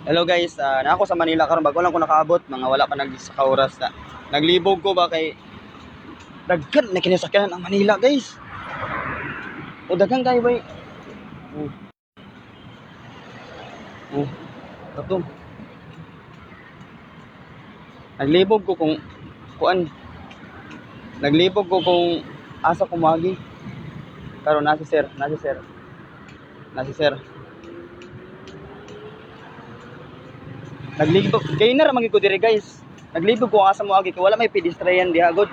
Hello guys, na ako sa Manila karon, bago lang ko nakaabot, mga wala pa nag sa oras na. Naglibog ko ba kay daghan na kinasakyanan ang Manila, guys. O daghan kayo bay. Oh. Oh. Kato. Naglibog ko kung kuan. Naglibog ko kung asa ko moagi. Karon na si sir, na si sir. Na si sir. Naglibog kay na ra man gyud ko diri, guys. Naglibog ko asa mo agi kay wala may pedestrian diha gud.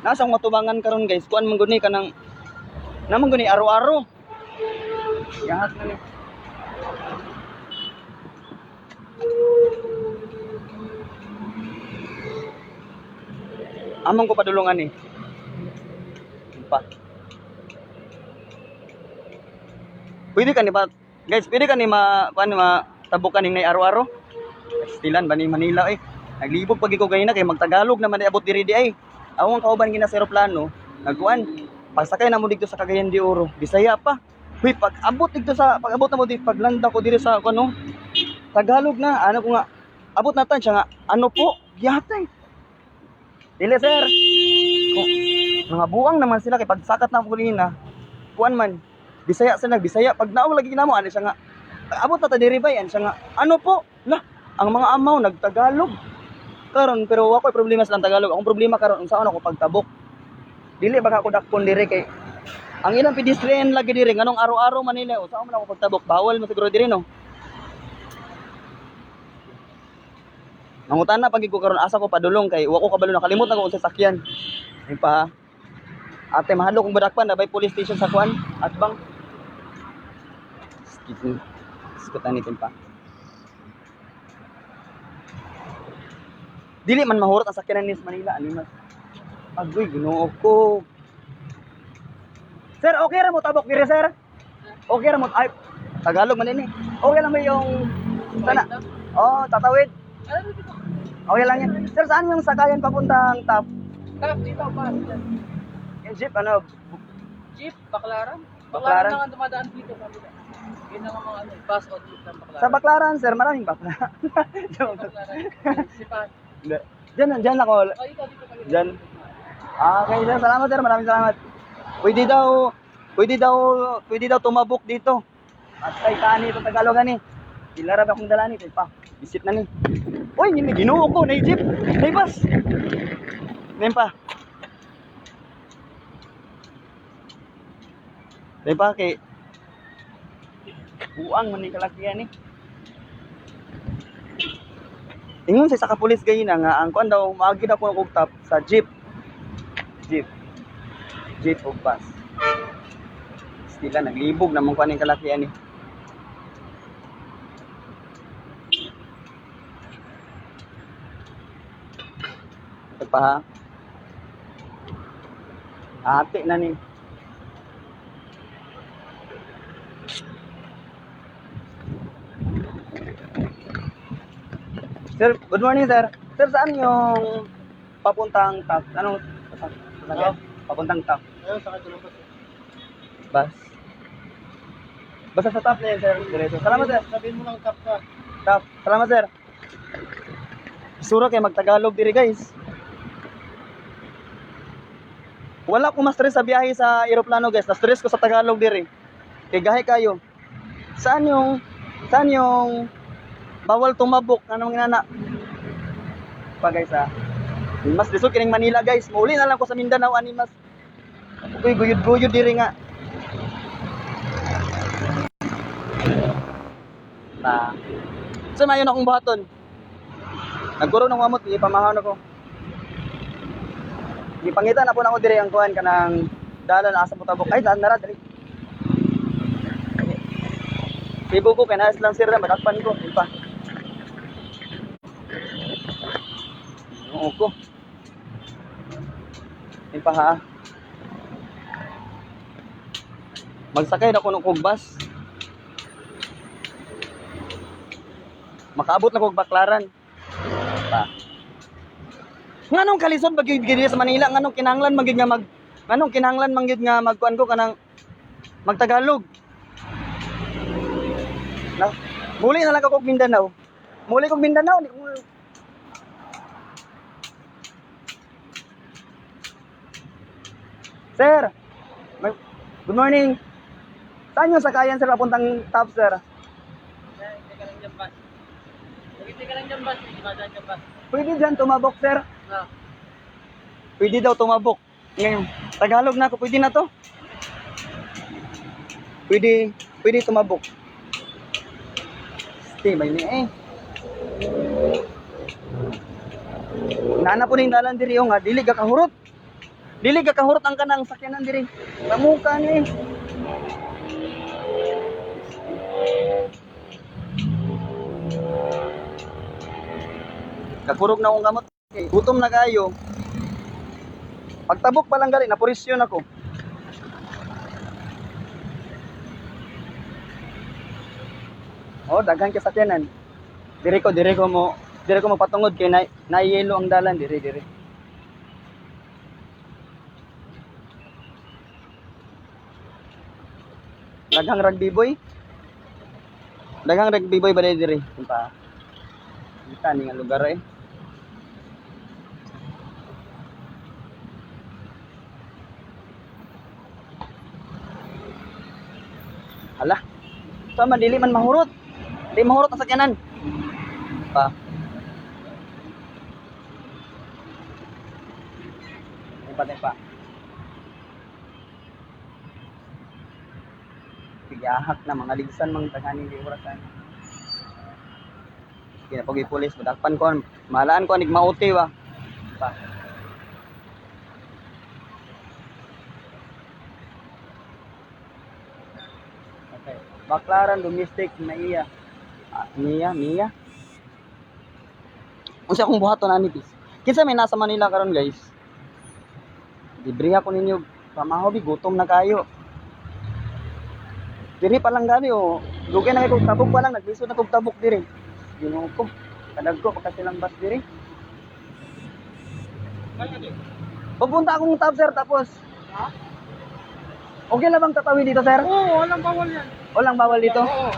Nasa akong matubangan karon, guys. Kuan man gud ni kanang naman gud ni aro-aro. Yahat na ni. Among ko padulungan ni. Pa. Pwede ka ni ba guys, pwede ka ni ma kuan ma tabukan ning nay aro-aro. Stilan ba ni Manila eh. Naglibog pag ko ganina kay magtagalog naman abot diri di ay. Ako ang kauban gina sa eroplano, nagkuan. Pagsakay na mo dito sa Cagayan de Oro, Bisaya pa. Huy, pag abot dito sa pag abot na mo dito, paglanda ko diri sa kuno, Tagalog na, ano ko nga abot na tan siya nga, ano po? Yatay. Dili sir. Kung, mga buang naman sila kay pagsakat na ako kanina. Kuan man. Bisaya sila, Bisaya. Pag naong lagi namo ano siya nga. Abot na ta diri bay, ano siya nga. Ano po? Lah, ang mga amaw nagtagalog. Karon pero wa ko'y problema sa Tagalog. Akong problema karon unsaon ako pagtabok. Dili ba ako dakpon diri kay ang ilang pedestrian lagi diri nganong araw-araw Manila, unsaon man ako pagtabok? Bawal man siguro diri, no. Mangutan na pag ko karon asa ko padulong kay wa ko kabalo, nakalimot na ko unsa sakyan. Ay pa. Ate, mahalo kong badakpan na bay police station sa kuan at bang. Excuse me. Iskutan ni pa. Dili man mahurot ang sakyanan ni sa Manila ani mas. Agoy, Ginoo ko. Sir, okay ra mo tabok diri, sir? Okay ra mo, ay Tagalog man ini. Okay lang ba yung sana? Oh, tatawid. Okay lang yan. Sir, saan yung sakayan papuntang top? Tap, dito, bus. Yan. Yung jeep, ano? Jeep, Baclaran. Baclaran? Baclaran lang ang dumadaan dito. Kabila. Yun ang mga ano, bus o jeep ng Baclaran. Sa Baclaran, sir, maraming bakla. Joke. Baclaran. Sipan. Hindi. Diyan, diyan ako. Oh, ikaw dito kabila. Diyan. Ah, okay, sir. Salamat, sir. Maraming salamat. Pwede daw, pwede daw, pwede daw tumabok dito. At kay tani ito Tagalog ani. Ilarab akong dala ni, pa. Visit na ni. Uy, hindi Ginoo ko na jeep. Na bus. Ngayon pa. Ngayon pa kay buang man ni kalakihan ni. Ingon sa isa ka pulis gayina nga ang kuan daw maagi daw kuno og top sa jeep. Jeep. Jeep o bus. Sila naglibog naman kuan ning kalakihan ni. Ito pa ha. Ate na ni. Sir, good morning, sir. Sir, saan yung papuntang top? Anong sasakyan? Papuntang top. Ayun, sa katulong bus. Bus. Basta sa top na yun, sir. Diretso. Salamat, sir. Sabihin mo lang tap ka. Top. Salamat, sir. Sura kay magtagalog diri, guys. Wala ko ma-stress sa biyahe sa eroplano, guys. Na-stress ko sa Tagalog diri. Kay gahi kayo. Saan yung bawal tumabok anong inana? Pa guys ah. Mas lisod kining Manila, guys. Mauli na lang ko sa Mindanao ani mas. Uy, guyod-guyod diri nga. Ta. So mayon akong buhaton. Nagkuro ng amot, ipamahon ako. Gipangita na po nako diri ang kuan kanang dalan asa mo tabok. Ay, daan na ra diri. Sibo ko kay naas lang sir na madakpan ko, di pa. Oo ko. Di pa ha. Magsakay na ko ng kog bus. Makaabot na kog Baklaran. Pa. Nganong kalisod ba gyud diri sa Manila? Nganong kinahanglan man gyud nga magkuan ko kanang magtagalog? Na, muli na lang ako og Mindanao. Muli kong Mindanao. Di ko. Sir, good morning. Saan yung sakayan, sir, papuntang top, sir? Hindi ka lang dyan, bus. Hindi ka lang dyan, bus. Hindi ka dyan, bus. Pwede dyan tumabok, sir. Ah. Pwede daw tumabok. Ngayon, Tagalog na ako, pwede na to. Pwede, pwede tumabok. Stay, may ni eh. Nana po ning dalan diri oh, nga dili ka kahurot. Dili ka kahurot ang kanang sakyanan diri. Ramuka ni eh. Kakurog na akong kamot. Gutom na kayo. Pagtabok pa lang gali, napurisyon ako. Oh, daghan kay sakyanan. Dire ko mo patungod kay na, na yelo ang dalan dire dire. Daghang rugby boy. Daghang rugby boy ba dire? Punta. Kita ni nga lugar eh. Hala. Sama dili man mahurot. Di mahurot ang sakyanan. Pa. Tempa tempa. Pigahak na mga ligsan mga taganin di orasan. Kina pag pulis madakpan ko malaan ko anig mauti ba. Pa. Okay. Baklaran domestic na iya. Ah, niya, niya. Unsa akong buhaton ani bis? Kinsa may nasa Manila karon guys? Libre ako ninyo. Pamahobi gutom na kayo. Diri pa lang gani oh. Dugay na kay kog tabok pa lang naglisod na kog tabok diri. Ginoo ko. Kadag ko pagka silang bus diri. Pupunta akong tab sir tapos. Ha? Okay na bang tatawid dito sir? Oo, walang bawal yan. Walang bawal dito. Oo.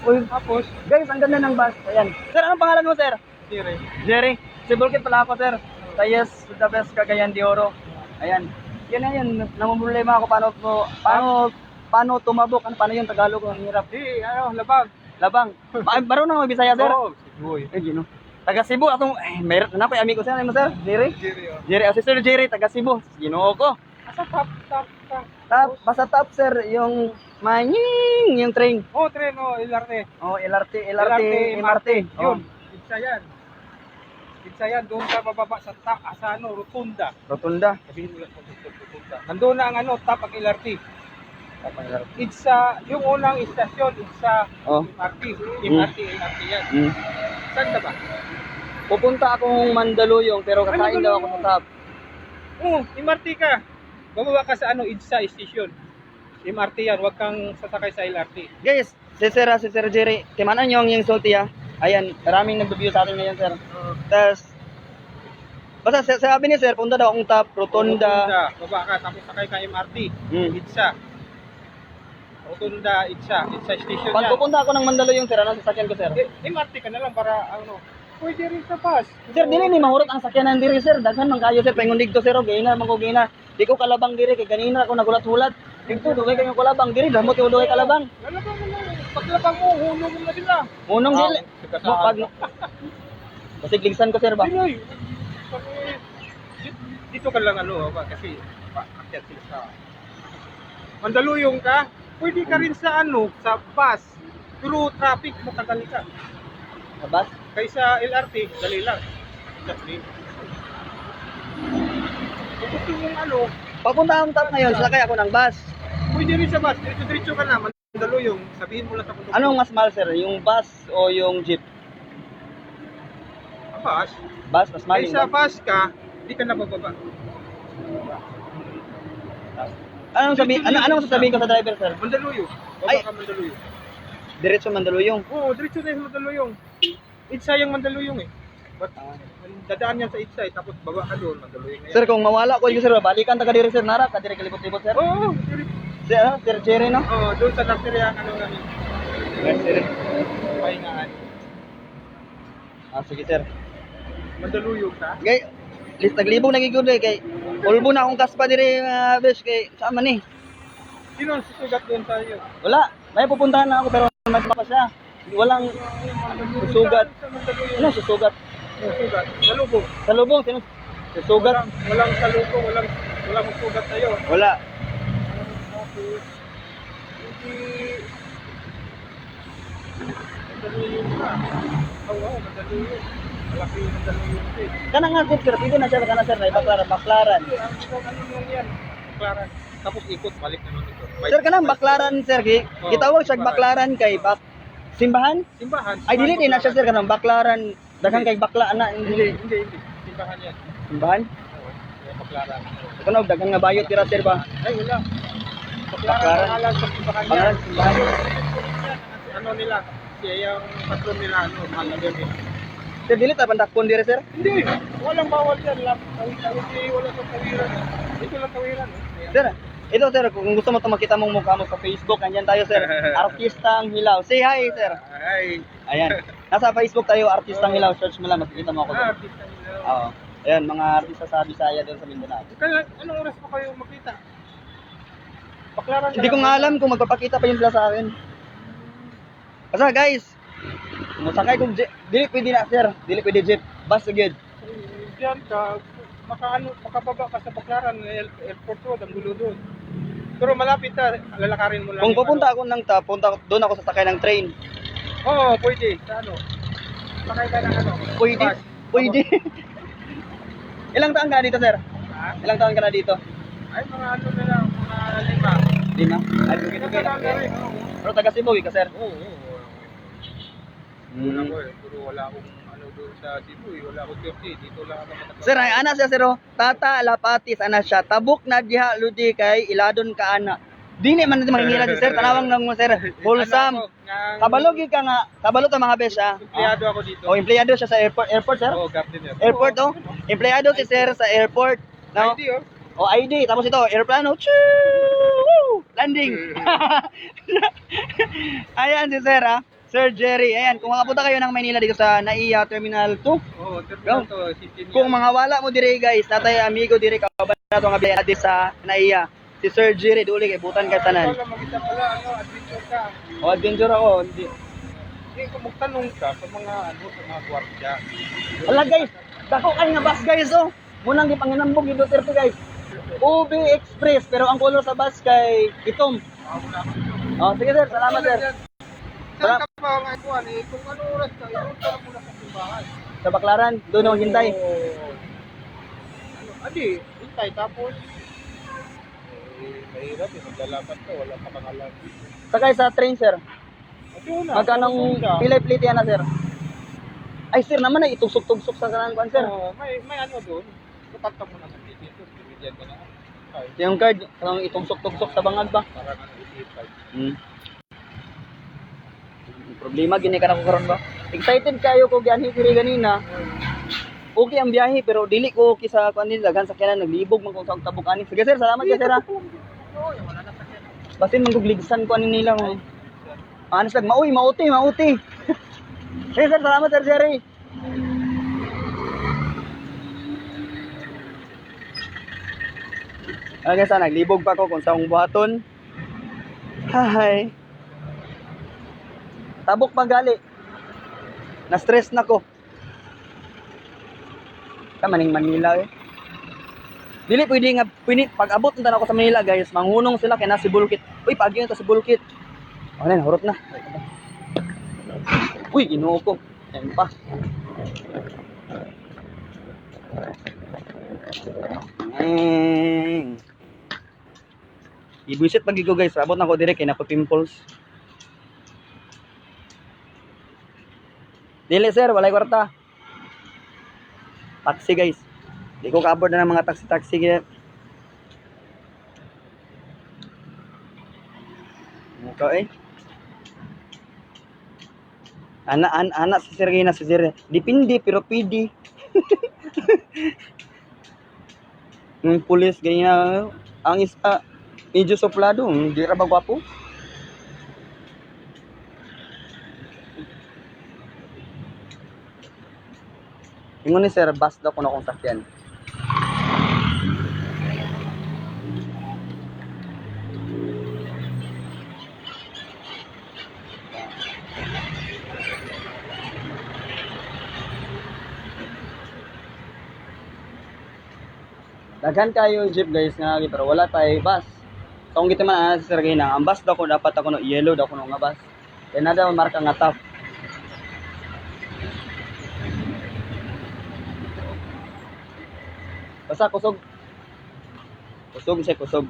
Uy, Tapos, guys, ang ganda ng bus. Ayan. Sir, anong pangalan mo, sir? dire. Jerry. Si Bulkit pala ako, sir. Sa Yes, the best Cagayan de Oro. Ayan. Yan na yun. Namumroblema ako paano, paano, paano tumabok. Ano, paano yung Tagalog? Ang hirap. Di, ano, labag. Labang. Marunong mo Bisaya, sir? Oo, Cebu. Eh, gino. Taga Cebu. Atong, eh, meron na pa amigo sir. Ano mo, sir? Jerry? Dire, oh. Jerry. Oh, si Sir Jerry, taga Cebu. Ginoo ko. Asa top, top, top. Top, basta top, sir. Yung manying, yung train. Oh, tren, oh, LRT. Oh, LRT, LRT, MRT. Oh, Yun, Itsa yan. Itsa yan, doon ka bababa sa, ta, ah, sa ano, rotunda. Rotunda. Sabihin mo lang sa rotunda. Nandun na ang ano, top ang LRT. Top ang LRT. Itsa, yung unang istasyon, Itsa Oh. MRT. MRT, LRT yan. Saan ka ba? Pupunta akong Mandaluyong pero kakain daw ako sa top. Oo, MRT ka. Bababa ka sa ano, IDSA station. MRT yan, huwag kang sasakay sa LRT. Guys, si Sir, ah, si Sir Jerry, timanan niyo ang yung sulti ah. Ayan, maraming nag-review sa atin ngayon, sir. Tapos, basta sabi ni sir, punta daw akong top, rotunda. Rotunda. Baba ka, tapos sakay ka MRT. IDSA. Rotunda, IDSA. IDSA station Pag yan. pupunta ako ng Mandaluyong, sir, ano sasakyan ko, sir? Eh, MRT ka na lang para ano, pwede rin sa bus. Sir, dili ni mahurot ang sakyanan diri, sir. Daghan man kayo, sir. Paingon dito, sir. Oh, gaina man ko gaina. Di ko kalabang diri kay ganina ako nagulat-hulat. Dito dugay kayo kalabang diri, damot yung dugay kalabang. Lalabang mo lang. Paglabang mo, hulog mo na sila. Munong Ah, dili. sigataan. Mo pag Basig ligsan ko, sir ba? Pinoy. Dito ka lang ano, ba, kasi akyat sila sa Mandaluyong ka, pwede ka rin sa ano, sa bus. Pero traffic, matagal ka. Sa bus? Kaysa LRT, dali lang. Sa train. Kung gusto mong ano, Papunta akong top ngayon, sakay ako ng bus. pwede rin sa bus. Diretso-diretso ka na, Mandaluyong, sabihin mo lang sa konduktor. Anong mas mahal, sir? Yung bus o yung jeep? Ang bus? Bus, mas mahal yung Kaysa bus. bus ka, di ka na bababa. Anong sabi, ano, anong sasabihin ko sa driver, sir? Mandaluyong. Baba Ay! ka Mandaluyong. Diretso Mandaluyong. Oo, diretso na yung Mandaluyong. Itsa yung Mandaluyong eh. But, dadaan yan sa Itsa eh, tapos baba ka doon, Mandaluyong na yan. Sir, kung mawala ko yung sir, balikan ta ka diri sir, nara ka diri kalibot-libot sir. Oo, dire- Sir, ano, Sir Jerry no? oo, doon sa nursery ang ano namin, Sir. pahingaan. Ah, sige, sir. Mandaluyong ka? Gay, lis naglibog na gid kay ulbo na akong kaspa diri, mga besh, kay saan man ni. Sino ang susugat doon sa iyo? Wala, may pupuntahan na ako pero nagmapa siya. Walang susugat. Sa Mandaluyong. Ano susugat? Susugat. Salubong. Sa lubong sino susugat? Walang salubong, walang sugat sa'yo. Wala. Tapos, hindi. Mandaluyong ka. Oo, Mandaluyong. Malaki yung Mandaluyong eh. Kana nga sir, pwede na siya kana, sir, na Baklaran, Baklaran. Hindi, ang ano lang yan. Baklaran. Tapos ikot, balik naman ito. Sir, kanang Baklaran, sir, ki. Oo, Gitawag siya Baklaran kay bak simbahan? Simbahan. Ay, dili din na siya, sir, kanang Baklaran. Daghan kay bakla ana. Hindi, hindi, hindi. Simbahan yan. Simbahan? Oo, yung Baklaran. Kano daghan nga bayot dira, sir, ba? Ay, wala. Baklaran, Baklaran. pangalan sa simbahan yan. Pangalan simbahan. Ano nila, siya yung patron nila, ano, mahal na din eh. Sir, dili ta pandakpon dire, sir. Hindi, walang bawal yan. Tawid, eh, wala sa tawiran. Ito lang tawiran. Eh. Sir, ito, sir, kung gusto mo ito makita mong mukha mo sa Facebook, andyan tayo, sir. Artistang Hilaw. Say hi, sir. Ay, Ayan. Nasa Facebook tayo, Artistang Hilaw. Search mo lang, makikita mo ako ah, doon. artista nila. Oo. Ayan, mga artista sa Bisaya doon sa Mindanao. Kaya, anong oras pa kayo makita? Baklaran ka Hindi ko lang. nga alam kung magpapakita pa yun sila sa akin. Basta guys, musakay kong jeep. Dili pwede na, sir. Dili pwede jeep. Bus agad. Diyan ka, makaano, makababa ka sa Baklaran, Airport Road, ang gulo doon. Pero malapit ka, lalakarin mo lang. Kung yung pupunta ako ng ta, punta doon ako sasakay ng train. ano. Oo, pwede. Sa ano? Sakay ka ng ano? Pwede. Bus. Pwede. Ilang taon ka na dito, sir? Ha? Ilang taon ka na dito? Ay, mga ano na lang, mga 5. 5? Ay, okay, okay. Matagal na rin, oo. Pero taga Cebu, eh, ka, sir. Oo. Wala ko eh. Pero wala akong ano doon sa Cebu eh. Wala akong church eh. Dito lang ako matagal. Sir, ay ana siya, sir, oh. Tata Lapatis ana siya. Tabok na diha ludi kay iladon ka ana. Dili man natin mangingila si sir, tanawang lang mo, sir. Wholesome. Ano ako, Kabalo gyud ka nga, kabalo ta, mga bes, ah. Empleyado ako dito. Oh, empleyado siya sa airport, airport, sir. Oo, gardener. Airport, oh. Empleyado si sir sa airport. No? ID oh. Oh, ID. Tapos ito, airplano. Choo! Landing. Ayan si sir, ah. Sir Jerry. Ayan, kung makapunta kayo ng Manila dito sa NAIA Terminal 2, Oo, terminal to, City niya. kung mga wala mo dire, guys, natay amigo dire kauban nato nga biyahe sa NAIA. Si Sir Jerry duli kay butan kay tanan. Ikaw lang mag-isa pala, ano, adventure ka. Oh, adventure ako. Hindi. Hindi, kung magtanong ka sa mga, ano, sa mga gwardiya. Hala guys, dako kay nga bus, guys, oh. Munang gipanginambog ni Duterte, guys. UB Express, pero ang color sa bus kay itom. Ah, wala ako dito. Oh, sige sir, salamat, sir. Saan ka pa nga kuwan eh, kung ano oras ka, doon ka lang muna sa simbahan. Sa Baklaran, doon ako hintay. Oo. Ano, adi, hintay tapos eh, mahirap eh, maglalakad ka, wala ka pang alam. Sakay sa train, sir. At yun na, Magkano doon ka. pilay plate yan na, sir? Ay sir naman ay itugsok-tugsok sa kanan kuan, sir. Oo, may ano doon. Kapag ka muna sa ticket, tapos bibigyan ka na. Ay, Yung card, kanang itugsok-tugsok sa bangag ba? parang ano, ATM card. Problema gini ka na ko karon ba? Excited kayo ko gianhi diri ganina. Okay ang biyahe pero dili ko okay sa kuan din, daghan sakyanan, naglibog man ko sa tabok ani. Sige sir, salamat kay sir. Ah. Oo, wala na sakyan. Basin man ligsan ko ani nila mo. Anas lang maoy, mauti, mauti. Sige sir, salamat, Sir Jerry. Ano guys, ah, naglibog pa ko kung sa akong buhaton. Hi. Tabok pa gali. Na-stress na ko. Kamaning Manila eh. Dili pwede nga pwede pag abot na ako sa Manila, guys, manghunong sila kay na si Bulkit. Uy, paagyo na ta si Bulkit. Ano na, hurot na. Uy, Ginoo ko. Ayan pa. Ibuisit pag ko, guys, abot na ko dire kay nako pimples. Dili sir, walay kwarta. Taxi, guys. Di ko kaabot na ng mga taxi-taxi kaya. Mukha eh. Ana an, ana si sir na si sir. Depende pero pwede. Yung pulis ganyan ang isa medyo suplado, hindi ra ba gwapo? Ingon ni sir, bus daw kuno akong sakyan. Daghan kayo jeep guys nga pero wala tayo bus. So kung kita man ana si Sir Gina, ang bus daw ko dapat ako no yellow daw kuno nga bus. Kay na daw marka nga top. Basta kusog. Kusog siya kusog.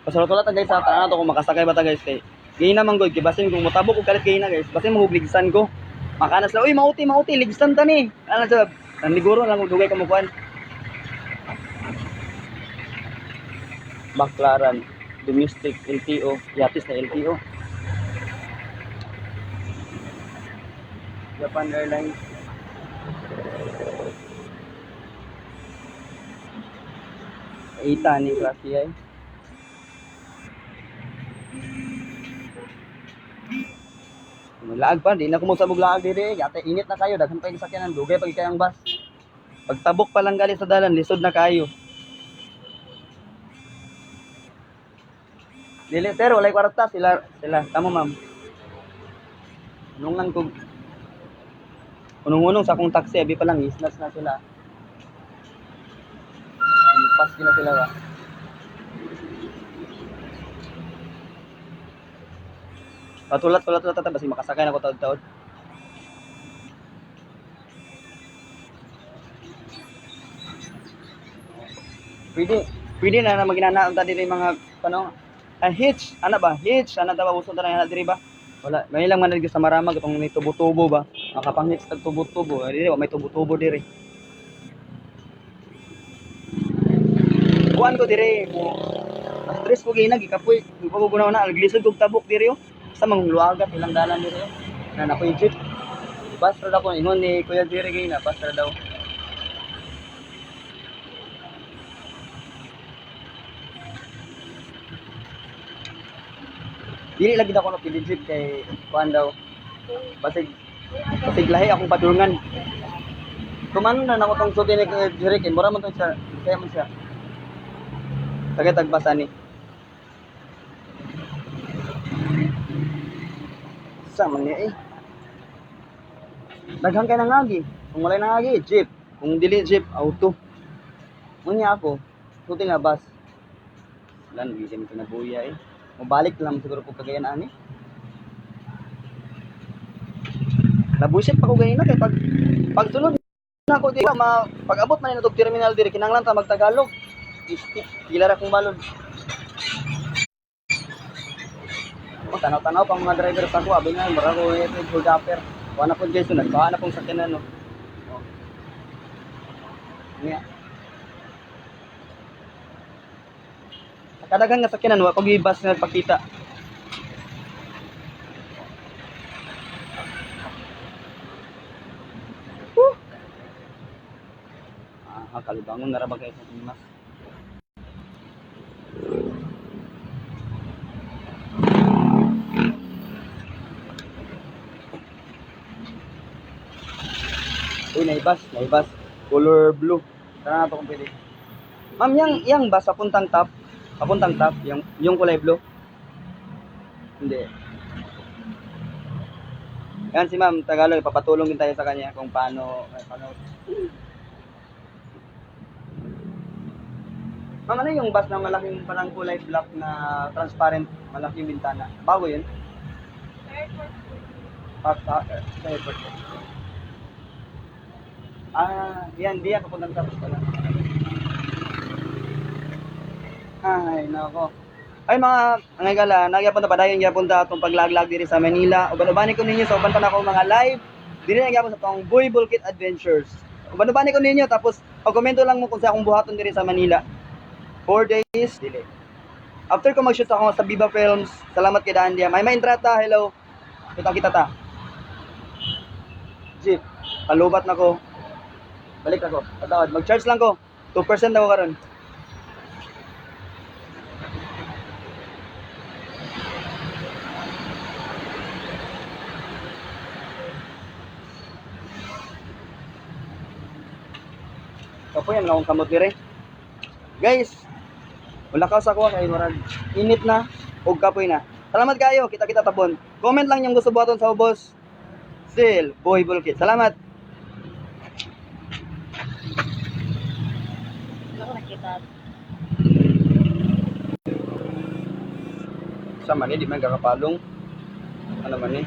Pasulot-ulat guys sa tanan to kung makasakay ba ta guys kay Gina man gud kay basin kung motabok og kalit gina guys, basin mo ligsan ko. Makanas lang, uy mauti mauti ligsan ta ni. Ana sa naniguro lang og dugay ka mo kuan. Baklaran, domestic LTO, yatis na LTO. Japan Airlines. Ita ni klase ay. Laag pa, di na kumusabog laag diri. Yate init na kayo, daghan pa yung sakyanan, dugay pag kayang bus. Pagtabok pa lang gali sa dalan, lisod na kayo. Dili sir, walay kwarta sila sila. Tamo ma'am. Unungan ko unong-unong sa akong taxi, abi pa lang isnas na sila. Pas na sila ba. Patulat, tulat, tulat, tulat, basi makasakay na ko taod-taod. Pwede, pwede na na maginanaon ta diri mga ano, ah, hitch, ana ba? Hitch, ana ta ba uso ta na diri ba? Wala, may lang man diri sa maramag itong may tubo-tubo ba? Makapang-hitch tag tubo-tubo. Diri wa may tubo-tubo diri. Kuan ko diri mo. Stress ko gina gikapoy, di ko gunaw na glisod kog tabok diri oh. Sa mangluagat ilang dalan diri oh. Na na ko jeep. Bus ra daw ko ingon ni Kuya Jerry gina, bus ra daw. Dili lagi daw ko no pili jeep kay kuan daw. Basig basig lahi akong padulngan. Tumano na nako tong sulti ni Kuya Jerry kay mura man to siya, kaya man siya. Tagay tagbasa ni. Sa man niya eh. Daghan kay nangagi. Kung walay nangagi, jeep. Kung dili jeep, auto. Unya ako, sulti nga bus. Lan bisin ko na buya eh. Mobalik lang siguro ko Cagayan ani. Nabusit pa ko ganina kay pag pagsulod na ako di ba ma pag-abot man ni terminal diri kinahanglan ta magtagalog. Isip, gila ra kong balod. Oh, tanaw-tanaw pang mga driver sa ko, abi nga mura ko ito hold upper. Wala na po guys, nagbaha na pong sakyanan no. Oh. Nga. Kadaghan nga sakyanan wa pag bus nga nagpakita. Woo! Ah, kalibangon na ra ba kayo sa mas. Uy, naibas, naibas. Color blue. Tara na to kung pwede. Ma'am, yang bus papuntang top, yung kulay blue. Hindi. Yan si Ma'am Tagalog, ipapatulong din tayo sa kanya kung paano, eh, paano. Ma'am, ano yung bus na malaking parang kulay black na transparent, malaking bintana? Bago yun? Airport. Pa, pa, sa airport. Ah, yan, di yan, papuntang top pala. Ay, nako. Ay mga mga gala, nagyapon ta padayon gyapon ta atong paglaglag diri sa Manila. Uban-ubani ko ninyo sa uban pa nako mga live. Diri na gyapon sa tong Boy Bulkit Adventures. Uban-ubani ko ninyo tapos pag-komento lang mo kung sa akong buhaton diri sa Manila. 4 days dili. After ko mag-shoot ako sa Viva Films, salamat kay Dandia. May maintrata, hello. Kita kita ta. Jeep, palubat na ko. Balik ako. Patawad, mag-charge lang ko. 2% na ko karon. Kapoy ang akong kamot dire. Guys, wala ka sa kuha kay murag init na ug kapoy na. Salamat kayo, kita-kita tapon. Comment lang yung gusto buhaton sa ubos. Sil, Boy Bulkit. Salamat. Wala ko nakita. Sa man eh, di man kakapalong. Ano man eh.